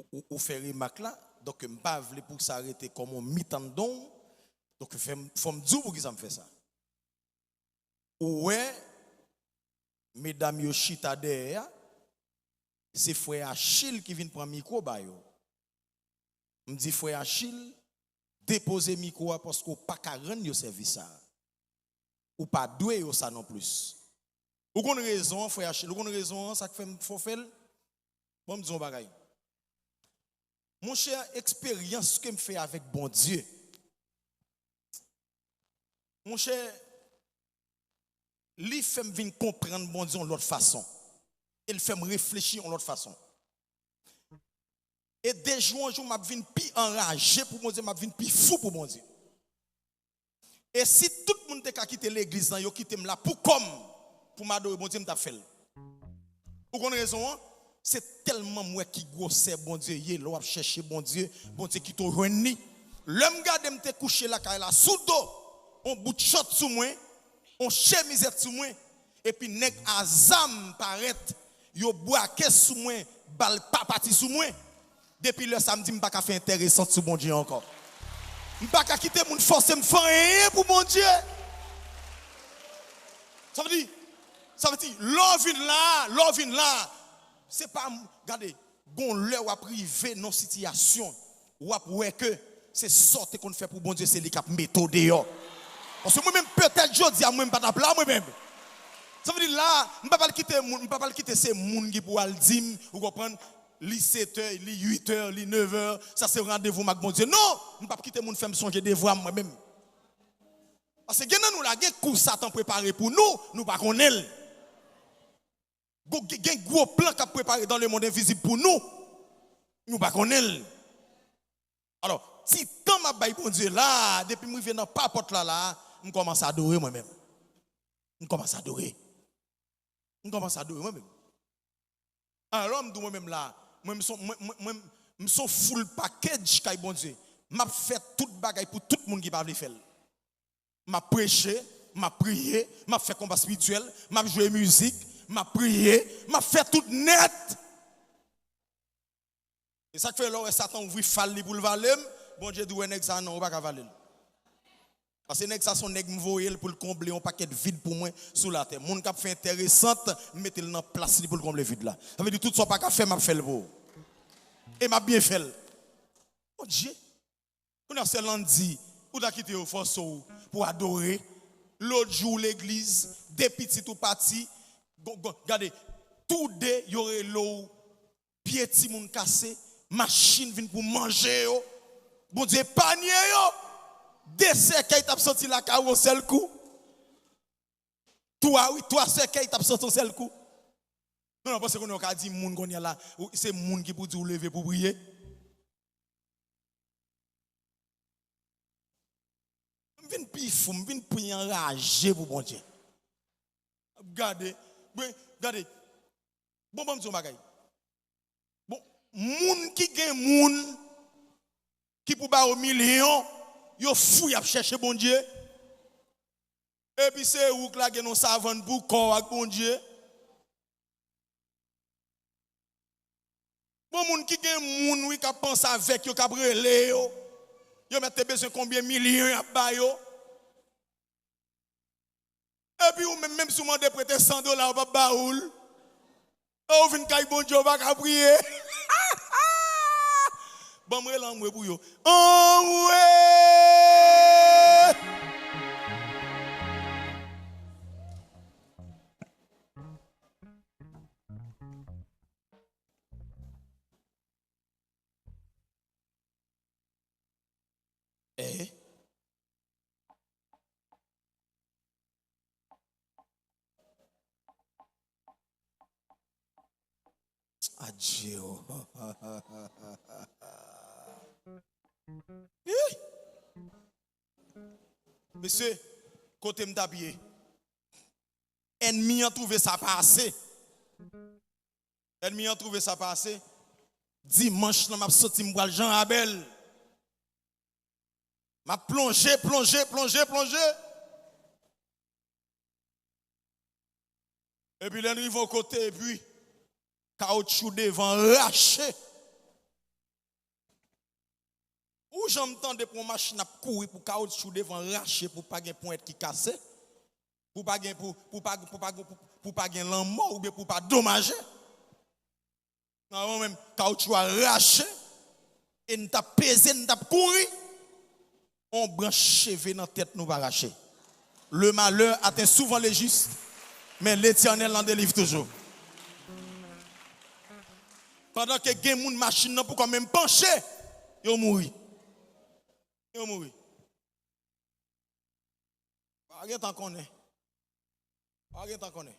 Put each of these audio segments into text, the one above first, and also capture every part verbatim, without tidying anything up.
ou, ou, ou fè remak la, donk m pa vle pou sa rete kòm yon mit anndan w, donk fè m, fò m di w poukisa m fè sa. Ou wè, medam yo chita dèyè a, se frè Achil ki vin pran mikwo ba yo. M di frè Achil, depoze mikwo a paske w pa ka rann yo sèvis sa a. Ou pa dwe yo sa non plis. Ou konn rezon an, frè Achil, ou konn rezon an, sa k fè m fè w fè l? Bon, m di w yon bagay. Monchè, eksperyans ke m fè avèk Bondye, monchè, li fè m vin konprann Bondye yon lòt fason. E l fè m reflechi yon lòt fason. E de jou an jou, m ap vin pi anraje pou Bondye, m ap vin pi fou pou Bondye. E si tout moun te ka kite legliz lan, yo kite m la pou kò m, pou m adore Bondye, m t ap fè l. Ou konn rezon an? Se tèlman m wè ki gwosè Bondye ye, lè w ap chèche Bondye, Bondye kite w jwenn li. Lè m gade, m te kouche lakay la sou do, on bout chòt sou mwen, on chemizèt sou mwen, epi nèg a zam parèt, yo brake sou mwen, bal pa pati sou mwen. Depi lè sa, m di m pa ka fè enteresan sou Bondye ankò. M pa ka kite moun fòse m fè anyen pou Bondye. Sa vle di, sa vle di, lè w vin la, lè w vin la, se pa, gade, gon lè w ap rive nan sitiyasyon, w ap wè ke se sa w te konn fè pou Bondye, se li k ap mete w deyò. Paske mwen menm, petèt jodi a, mwen, m pa t ap la, mwen menm. Sa vle di la, m pa pral kite moun, m pa pral kite se moun ki pou al di m, ou konprann, li setè, li uitè, li nevè, sa se randevou m ak Bondye. Non, m p ap kite moun fè m sonje devwa m mwen menm. Paske gen nan nou la, gen kou Satan prepare pou nou, nou pa konnen l. Gwo- Gen, gen gwo plan k ap prepare dans le monde invisible pou nou, nou pa konnen l. Alò, ti tan m ap bay Bondye la, depi m rive nan pa pòt la la, m kòmanse adore mwen menm. M kòmanse adore. M kòmanse adore mwen menm. Alò, m di w mwen menm la, mwen, m son, mwen, mwen, mwen, m son full package kay Bondye. M ap fè tout bagay pou tout moun ki pa vle fè l. M ap preche, m ap priye, m ap fè konba espirityèl, m ap jwe mizik, m ap priye, m ap fè tout nèt. E sa k fè lè w wè Satan ouvri fal li pou l vale m, Bondye di w, wè nèg sa a, non, ou pa ka vale l. Paske nèg sa se yon nèg m voye l pou l konble yon pakèt vid pou mwen sou latè. Moun k ap fè enteresant, m mete l nan plas li pou l konble vid la. Sa vle di tout sa w pa ka fè, m ap fè l pou ou. E m ap byen fè l. Bondye. Kounye a se Landy, ou ta kite yo fòse w pou adore. Lòt jou w legliz, de pitit ou pati. Go- go- Gade, toude yo rele w pye timoun kase, machin vin pou manje yo. Bondye epanye yo. De sèkèy t ap soti lakay ou yon sèl kou. Twa, wi, twa sèkèy t ap soti yon sèl kou. Non, non, paske kounye a w ka di moun kounye a la, ou- se moun ki pou di w leve pou priye. M vin pi fou, m vin pi anraje pou Bondye. Gade, bon, gade. Bon, ban m di yon bagay. Bon, moun ki gen moun ki pou ba yo milyon, yo fou, y ap chèche Bondye. Epi se ou k lage nan savann pou kò w ak Bondye. Bon, moun ki gen moun, wi, k ap panse avèk yo, k ap rele yo. Yo mèt te bezwen konbyen milyon y ap ba yo. Epi ou menm, menm si w mande prete san dola, yo p ap ba ou l. E ou vin kay Bondye, ou pa ka priye. Ban m rele anmwe pou yo. Anmwe! Eh? Adje o. Ih! Mesye, kote m t ap ye? Ènmi an twouve sa pa ase. Ènmi an twouve sa pa ase. Dimanch lan, m ap soti, m pral Jan Rabèl. M ap plonje, plonje, plonje, plonje. Epi lè n rive yon kote, epi kawotchou devan rache. Ou janm tande pou yon machin ap kouri pou kawotchou devan rache, pou pa gen ponyèt ki kase, pou pa gen, pou, pou pa, pou pa, pou, pou pa gen lanmò oubyen pou pa domaje? Nan yon menm, kawotchou a rache, e n t ap peze, n t ap kouri. On branch cheve nan tèt nou pa rache. Le malheur atteint souvent le juste, mais l'Éternel en délivre toujours. Pandan ke gen moun machin nan poko menm panche, yo mouri. Yo mouri. Pa gen tan konnen. Pa gen tan konnen.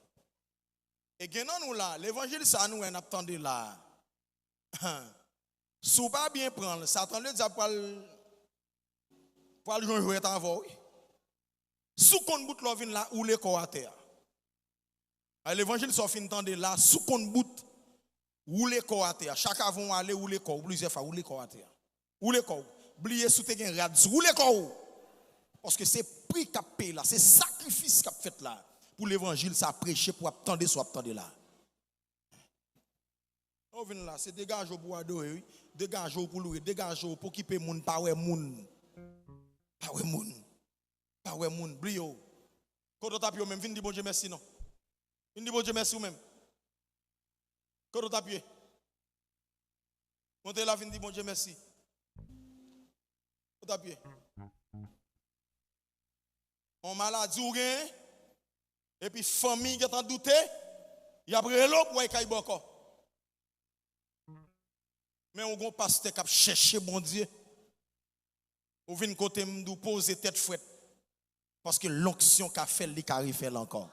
E gen nan nou la, levanjil sa nou wè n ap tande la. Si w pa byen pran l, Satan ledyab pral, pral jwe jwèt avè w, wi. Si w konn bout lè w vin la, woule kò w atè a. Ay, levanjil sa w fin tande la, si w konn bout, woule kò w atè a. Chak avan w ale, woule kò w plizyè fwa, woule kò w atè a. Woule kò w. Bliye si w te gen rad sou, woule kò w. Paske se pri k ap peye la, se sakrifis k ap fèt la. Pou levanjil sa preche, pou w ap tande sa w ap tande la. Ou vin la, se degaje w pou w adore, wi. Degaje w pou louwe, degaje w pou okipe moun, pa wè moun. Pa wè moun. Pa wè moun, bliye w. Kote w t ap ye w menm, vin di Bondye mèsi non. Vin di Bondye mèsi ou menm. Kote w t ap ye? Monte la, vin di Bondye mèsi. Kote w t ap ye? On maladi ou gen, epi fanmi gentan doute, y ap rele w pou w al kay bòkò. Men ou gon pastè k ap chèche Bondye. Ou vin kote m, di w poze tèt frèt. Paske lonksyon ka fè l, li ka refè l ankò.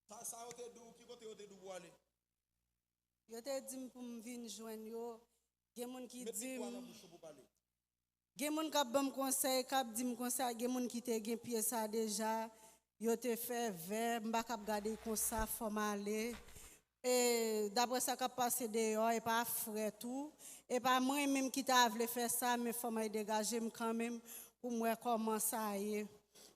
Sa, sa yo te di w, ki kote yo te di w pou w ale? Yo te di m pou m vin jwenn yo. Gen moun ki di m, gen moun k ap ban m konsèy, k ap di m konsa, gen moun ki te gen pye sa deja, yo te fè vè, m pa kab gade l konsa, fò m ale. E daprè sa k ap pase deyò, e pa frè tou, e pa mwen menm ki ta vle fè sa, men fò m al degaje m kanmenm pou m wè kòman sa ye.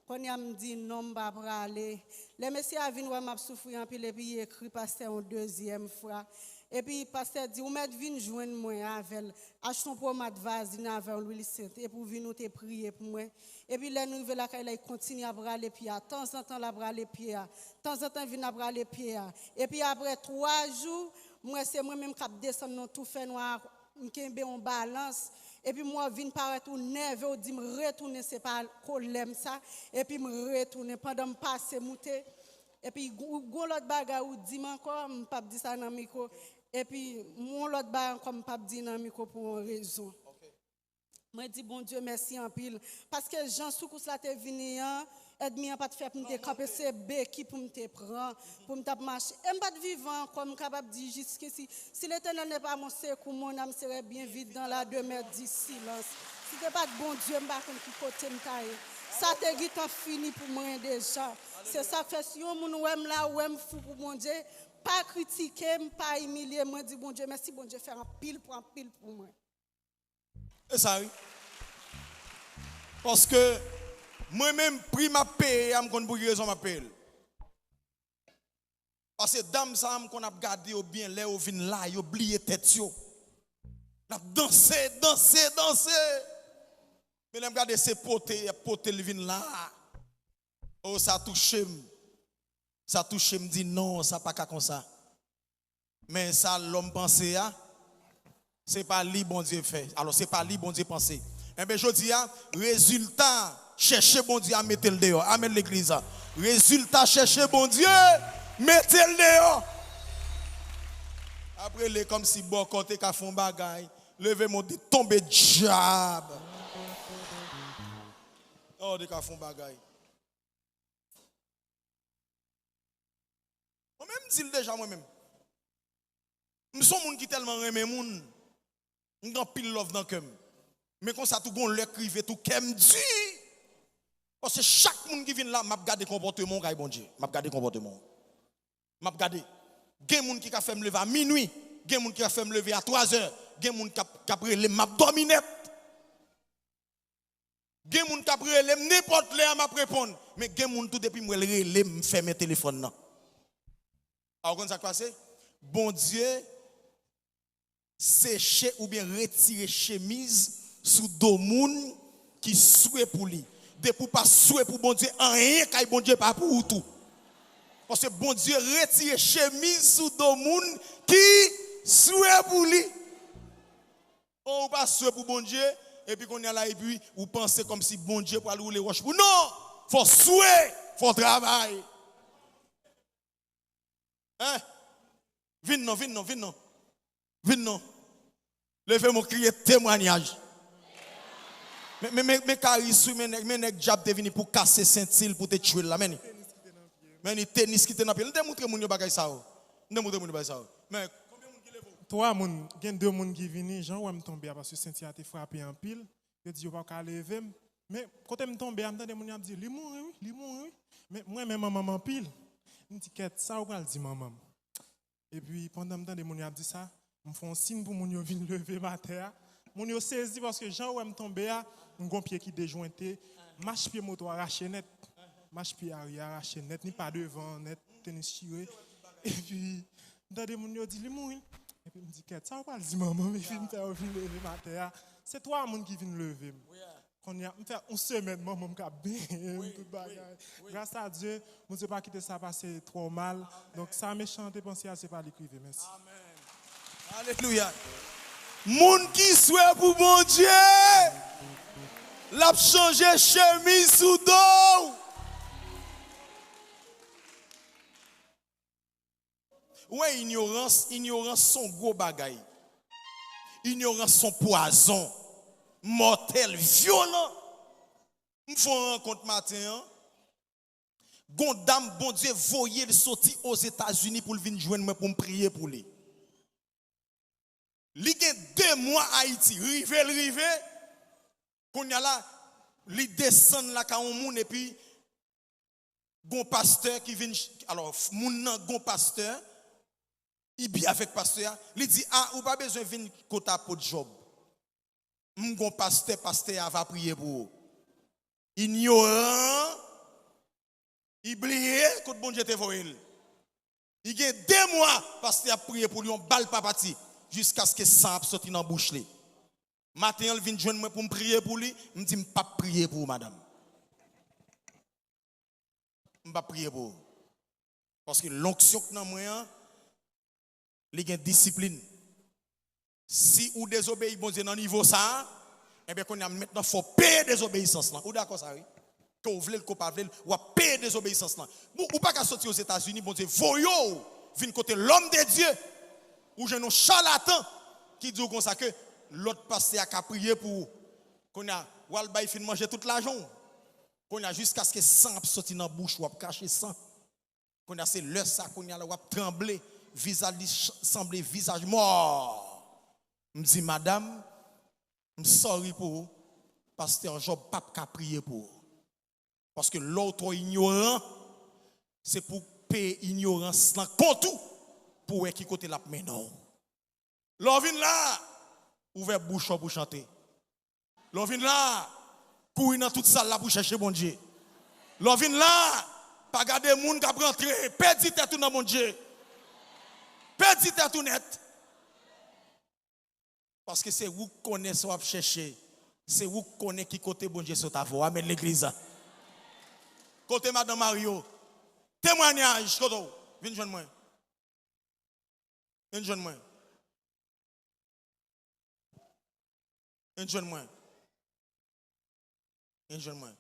Kounye a m di non, m pa prale. Lè mesye a vin wè m ap soufri anpil epi li ekri pastè yon dezyèm fwa. Epi pastè di, ou mèt vin jwenn mwen avè l. Achte yon pomad vazin avè yon lwil sent epi w vin ou te priye pou mwen. Epi lè nou rive lakay la, li kontinye ap rale pye a. Tanzantan l ap rale pye a. Tanzantan l vin ap rale pye a. Epi aprè twa jou, m wè se mwen menm k ap desann nan tou fènwa a, m kenbe yon balans. Epi m wè w vin parèt ou nève, w di m retounen, se pa kolè m sa. Epi m retounen. Pandan m pase moute, epi gon lòt bagay ou di m ankò, m p ap di sa nan mikwo. Epi m yon lòt bagay ankò, m p ap di nan mikwo pou yon rezon. Mwen di Bondye mèsi anpil. Paske jan soukous la te vini an, ènmi an pa t fè pou m te kanpe, se beki pou m te pran, pou m t ap mache. E m pa t vivan ankò, m kapab di jiskisi, si l'Éternel n'est pas mon secours, mon âme serait bien vite dans la demeure du silence. Si te pa t Bondye, m pa konn ki kote m ta ye. Sa te gentan fini pou mwen deja. Se sa k fè si yon moun wè m la, wè m fou pou Bondye, pa kritike m, pa imilye m. Mwen di Bondye mèsi, Bondye fè anpil pou anpil pou mwen. E sa wi. Paske mwen menm, pri m ap peye a, m konn pou ki rezon m ap peye l. Paske dam sa a, m konn ap gade yo byen, lè yo vin la, yo bliye tèt yo. N ap danse, danse, danse. Men lè m gade se pote, y ap pote l vin la. O, sa touche m. Sa touche m, m di non, sa pa ka konsa. Men sa lòm panse a, se pa li Bondye fè. Alò, se pa li Bondye panse. Enben, jodi a, rezilta chèche Bondye a, mete l deyò. Amèn, legliz la. Rezilta chèche Bondye, mete l deyò. Apre, li kòmsi bòkò te ka fè yon bagay. Leve men w, di, tonbe dyab. O, te ka fè yon bagay. Mwen menm, m di l deja mwen menm. M se yon moun ki tèlman renmen moun. M gen anpil love nan kè m. Men konsa tou, gon lè k rive tou, kè m di. Paske chak moun ki vin la, m ap gade konpòteman w kay Bondye. M ap gade konpòteman w. M ap gade. Gen moun ki ka fè m leve a minwi. Gen moun ki ka fè m leve a twazè. Gen moun k ap, k ap rele m, m ap dòmi nèt. Gen moun k ap rele m, nenpòt lè a m ap reponn. Men gen moun tou, depi m wè l rele m, m fèmen telefòn nan. A, ou konn sa k pase? Bondye seche oubyen retire chemiz sou do moun ki swe pou li. Depi w pa swe pou Bondye, anyen kay Bondye pa pou ou tou. Paske Bondye retire chemiz sou do moun ki swe pou li. O, ou pa swe pou Bondye, epi kounye a la, epi ou panse kòmsi Bondye pral woule wòch pou. Non! Fò w swe, fò w travay. Hein? Vin non, vin non, vin non. Vin non. Leve men w, kriye temwanyaj. Men, men, men, men Karis wi, men nèg, men nèg dyab te vini pou kase senti l, pou te tchwe l la, men li. Men li tenis ki te nan pye l. M te moutre moun yo bagay sa yo. M te moutre moun yo bagay sa yo. Men, konbyen moun ki leve w? Twa moun, gen de moun ki vini, jan w wè m tonbe a, paske senti a te frape anpil. Yo di yo pa ka leve m. Men kote m tonbe a, m tande moun y ap di, "Li mouri wi, li mouri wi." Men mwen renmen manman m anpil. M di, "Kèt, sa ou pral di manman m?" Epi pandan m tande moun y ap di sa, m fè yon siy pou moun yo vin leve m atè a. Moun yo sezi paske jan yo wè m tonbe a, m gon pye ki dejwente, mach pye moto a rache nèt. Mach pye Ari a rache nèt, ni pa devan an nèt, tenis chire. Epi m tande moun yo di, "Li mouri." Epi m di, "Kèt, sa ou pral di manman m?" Epi m fè yo vin leve m atè a. Se twa moun ki vin leve m. Kounye a, m fè yon semèn manman m k ap benyen m, tout bagay. Gras a Dye, Bondye pa kite sa pase twò mal. Donk, sa mechan an te panse a, se pa li k rive. Mèsi. Alelouya. Moun ki swe pou Bondye, l ap chanje chemiz sou do w. Ou wè, inyorans, inyorans se yon gwo bagay. Inyorans se yon pwazon mòtèl, vyolan. M fè yon rankont maten an. Gon dam, Bondye voye l soti Ozetazini pou l vin jwenn mwen pou m priye pou li. Li gen de mwa Ayiti, rive l rive, kounye a la, li desann lakay yon moun epi gon pastè ki vin, alò, moun nan gon pastè, li byen avèk pastè a, li di, "A, ou pa bezwen vin kot apot Jòb. M gon pastè, pastè a va priye pou ou." Inyoran, li bliye kot Bondye te voye l. Li gen de mwa, pastè ap priye pou li, yon bal pa pati, jiskaske san ap soti nan bouch li. Maten an, l vin jwenn mwen pou m priye pou li, m di, "M p ap priye pou ou, madanm. M p ap priye pou ou." Paske lonksyon k nan mwen an, li gen disiplin. Si ou dezobeyi Bondye nan nivo sa a, enben, kounye a, mentnan, fò w peye dezobeyisans lan. Ou dakò sa, wi? Ke w vle l, ke w pa vle l, w ap peye dezobeyisans lan. Bon, ou pa ka soti Ozetazini, Bondye voye w vin kote lòm de Dye, ou jwenn yon chalatan ki di w konsa ke lòt pastè a ka priye pou ou. Kounye a, w al bay fin manje tout lajan w. Kounye a, jiskaske san ap soti nan bouch ou, w ap krache san. Kounye a, se lè sa, kounye a la, w ap tranble, vizaj li ch-, sanble vizaj mò. M di, "Madanm, m sorry pou ou, pastè Jòb p ap ka priye pou ou." Paske lè w twò inyoran, se pou w peye inyorans lan kont ou, pou w wè ki kote l ap mennen w. Lè w vin la, ouvè bouch ou pou chante. Lè w vin la, kouri nan tout sal la pou chèche Bondye. Lè w vin la, pa gade moun k ap rantre, pèdi tèt ou nan Bondye. Pèdi tèt ou nèt. Paske se ou k konnen sa w ap chèche. Se ou k konnen ki kote Bondye sot avè w. Amèn, legliz. Kote madanm Mario? Temwanyaj, kote w? Vin jwenn mwen. Vin jwenn mwen. Vin jwenn mwen. Vin jwenn mwen.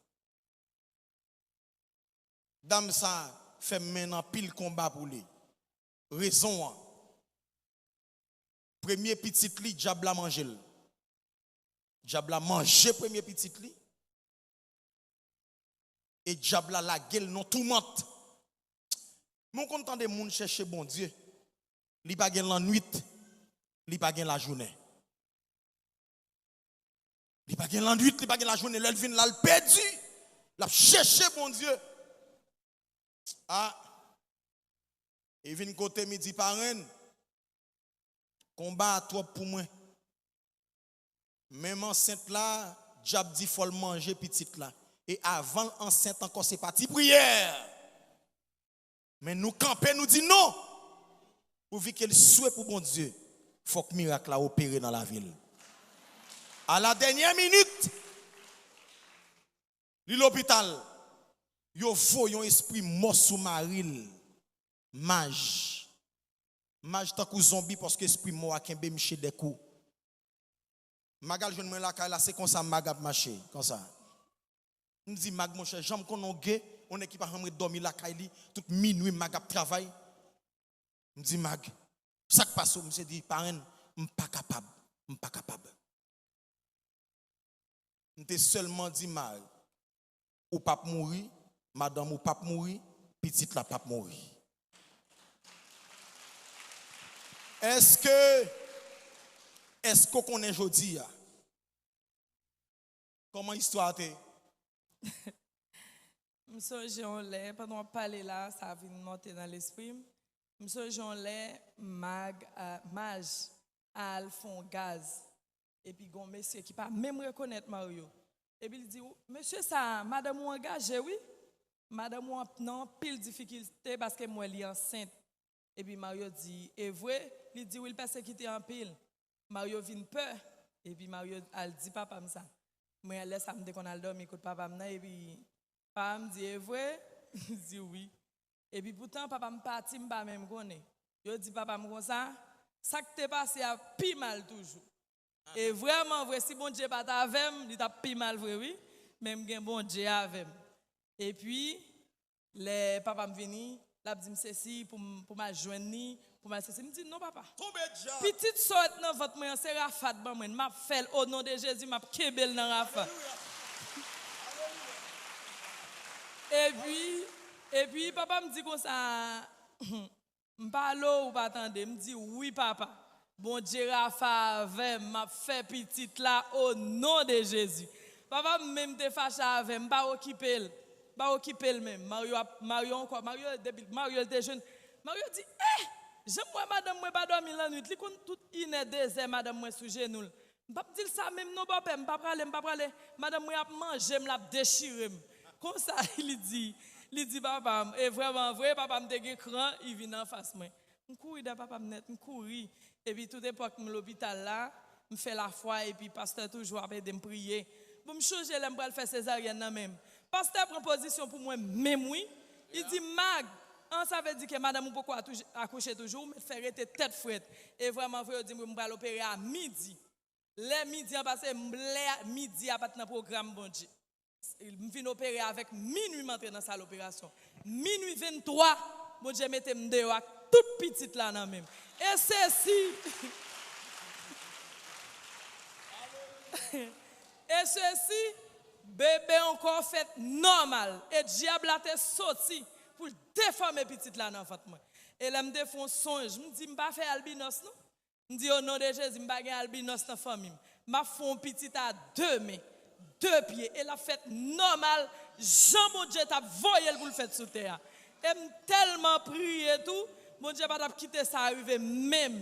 Dam sa fè m mennen anpil konba pou li. Rezon an, premye pitit li, dyab la manje l. Dyab la manje premye pitit li. E dyab la lage l nan toumant. Men w konn tande moun chèche Bondye, li pa gen lannwit, li pa gen lajounen. Li pa gen lannwit, li pa gen lajounen. Lè l vin la, l pèdi. L ap chèche Bondye. A, li vin kote m, li di, "Parenn, konba a twòp pou mwen." Menm ansent la, dyab di fò l manje pitit la. E avan l ansent ankò, se pa ti priyè. Men nou kanpe, nou di non. Pouvi ke l swe pou Bondye. Fòk mirak la opere nan lavi l. A la dènyè minit, li lopital, yo voye yon espri mò sou mari l. Maj. Maj tankou zonbi paske espri mò a kenbe misye dèkou. Mag al jwenn mwen lakay la, se konsa Mag ap mache, konsa. M di Mag, monchè, jan m konnen w gen, yon nèg ki pa janm ret dòmi lakay li, tout minwi Mag ap travay. M di Mag, sa k pase w? Misye di, parenn, m pa kapab, m pa kapab. M te sèlman di Mag, ou p ap mouri, madanm ou p ap mouri, pitit la p ap mouri. Èske, èske w konnen jodi a? Kòman istwa a te? M sonje yon lè, pandan w ap pale la, sa vin monte nan lespri m. M sonje yon lè, Mag, a, Maj al fè yon gaz. Epi gen yon mesye ki pa menm rekonèt Mario. Epi li di, mesye sa, madanm ou angaje, wi. Madanm ou an- nan anpil difikilte paske m wè li ansent. Epi Mario di, e vre? Li di, wi, l pèsekite anpil. Mario vin pè. Epi Mario al di papa m sa. Mwen, lè sa, m te konn al dòmi kot papa m nan, epi papa m di, e vre? Li di, wi. Epi poutan, papa m pati, m pa menm konnen. Yo di papa m konsa, sa k te pase a pi mal toujou. E vrèman vre, si Bondye pa t avè m, li t ap pi mal vre, wi. Men m gen Bondye avè m. Epi, lè papa m vini, l ap di m sesi, pou m, pou m al jwenn li, pou m al sesi. M di, non, papa. Pitit sòt nan vant mwen an, se Rafa t ban mwen. M ap fè l, o non de Jezi, m ap kenbe l nan Rafa. Epi, epi, papa m di konsa, m pale w, ou pa tande. M di, wi, papa. Bondye Rafa avè m, m ap fè pitit la, o non de Jezi. Papa m menm te fache avè m, m pa okipe l. M pa okipe l menm. Mario ap, Mario ankò, Mario, depi Mario te jwenn. Mario di, eh! Jan m wè madanm mwen pa dòmi lannwit, li konn tout inè, dezè, madanm mwen sou jenou l. M p ap di l sa menm non, bòpè, m pa prale, m pa prale. Madanm mwen ap manje m, l ap dechire m. Konsa, li di, li di papa m, e vrèman vre, papa m te gen kran, li vin anfas mwen. M kouri dèyè papa m nèt, m kouri. Epi tout epòk m lopital la, m fè lafwa, epi pastè toujou ap ede m priye. Bon, m chonje lè m pral fè sezaryèn nan menm. Pastè pran pozisyon pou mwen menm, wi. Li di, Mag, an, sa vle di ke madanm ou poko atouche- akouche toujou, ou mèt fè rete tèt frèt. E vrèman vre, yo di m, wi, m pral opere a midi. Lè midi an pase, m- lè midi a pa t nan pwogram Bondye. M vin opere avèk minwi, m antre nan sal operasyon. Minwi venntwa, Bondye mete m deyò ak tout pitit la nan men m. E sesi, e sesi, bebe ankò fèt nòmal. E dyab la te soti pou l defòme pitit la nan vant mwen. E lè m te fè yon sonj, m di, m pa fè albinòs non. M di, o non de Jezi, m pa gen albinòs nan fanmi m. M ap fè yon pitit a de men, de pye, e l ap fèt nòmal, jan Bondye t ap voye l pou l fèt sou tè a. E m tèlman priye tou, Bondye pa t ap kite sa rive menm.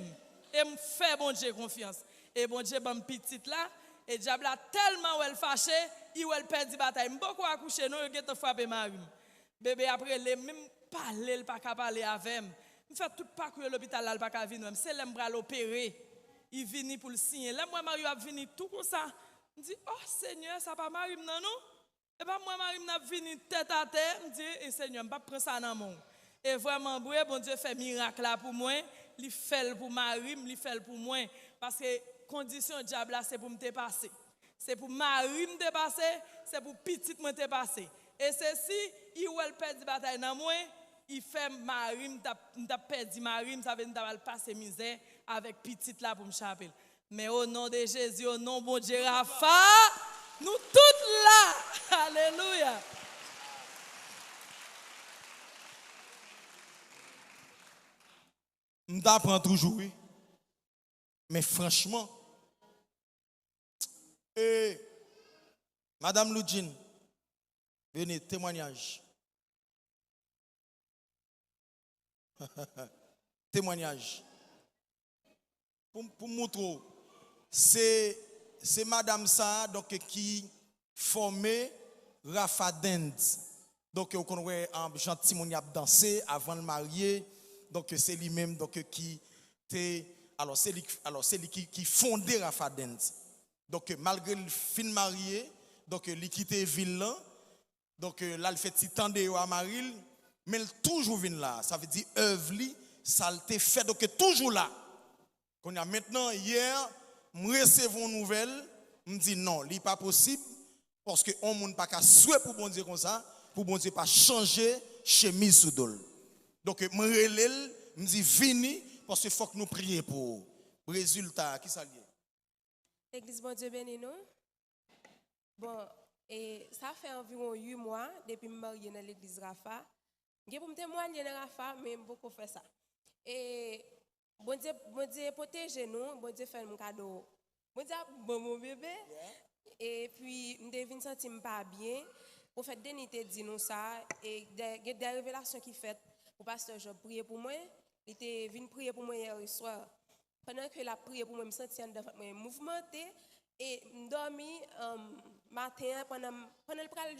E m fè Bondye konfyans. E Bondye ban m pitit la, e dyab la tèlman wè l fache, li wè l pèdi batay. M poko akouche non, yo gentan frape mari m. Bebe ap rele m, men m pale, l pa ka pale avè m. M fè tout pakou yo lopital la, l pa ka vin wè m. Se lè m pral opere, li vini pou l siyen. Lè m wè Mario ap vini tou konsa, m di, oh Senyè, sa pa mari m nan non. E pa m wè mari m nan ap vini tèt atè, m di, e Senyè, m p ap pran sa nan men w. E vrèman vre, Bondye fè mirak la pou mwen, li fè l pou mari m, li fè l pou mwen. Paske kondisyon dyab la, se pou m te pase. Se pou mari m te pase, se pou pitit mwen te pase. E se si li wè l pèdi batay nan mwen, li fè mari m t ap, m t ap pèdi mari m, sa vle di m t ap al pase mizè avèk pitit la pou m chape l. Men o non de Jezi, o non Bondye Rafa, nou tout la. Alelouya. M ta pran toujou, wi. Men franchman, e, Madam Loudjine, vini, temwanyaj. Temwanyaj. Pou, pou m montre w, se, se madanm sa a, donk, ki fòme Rafa Dance. Donk, ou konn wè, um, jan timoun y ap danse avan l marye. Donk, se li menm, donk, ki te, Alò, se li, alò, se li ki, ki fonde Rafa Dance. Donk, malgre l fin marye, donk, li kite vil lan, donk, l al fè ti tan deyò a mari l, men l toujou vin la. Sa vle di èv li, sa l te fè, donk, toujou la. Kounye a, mentnan, yè, m resevwa yon nouvèl, m di non, li pa posib, paske yon moun pa ka swè pou Bondye konsa, pou Bondye pa chanje chemiz sou do l. Donk, m rele l, m di vini, paske fòk nou priye pou ou. Rezilta a, ki sa l ye? Legliz, Bondye beni nou. Bon, e sa fè anviwon uit mwa depi m marye nan legliz Rafa. M gen pou m temwanye nan Rafa, men m poko fè sa. E Bondye, Bondye pwoteje nou, Bondye fè m kado. Bondye ap ban m yon bebe. Epi m te vin santi m pa byen. Pwofèt Denis te di nou sa, e de- gen de revelasyon ki fèt pou pastè Job priye pou mwen. Li te vin priye pou mwen yè swa. Pandan ke l ap priye pou mwen, m santi anndan vant mwen mouvmante. E m dòmi, um, maten an, pandan, m- pandan l pral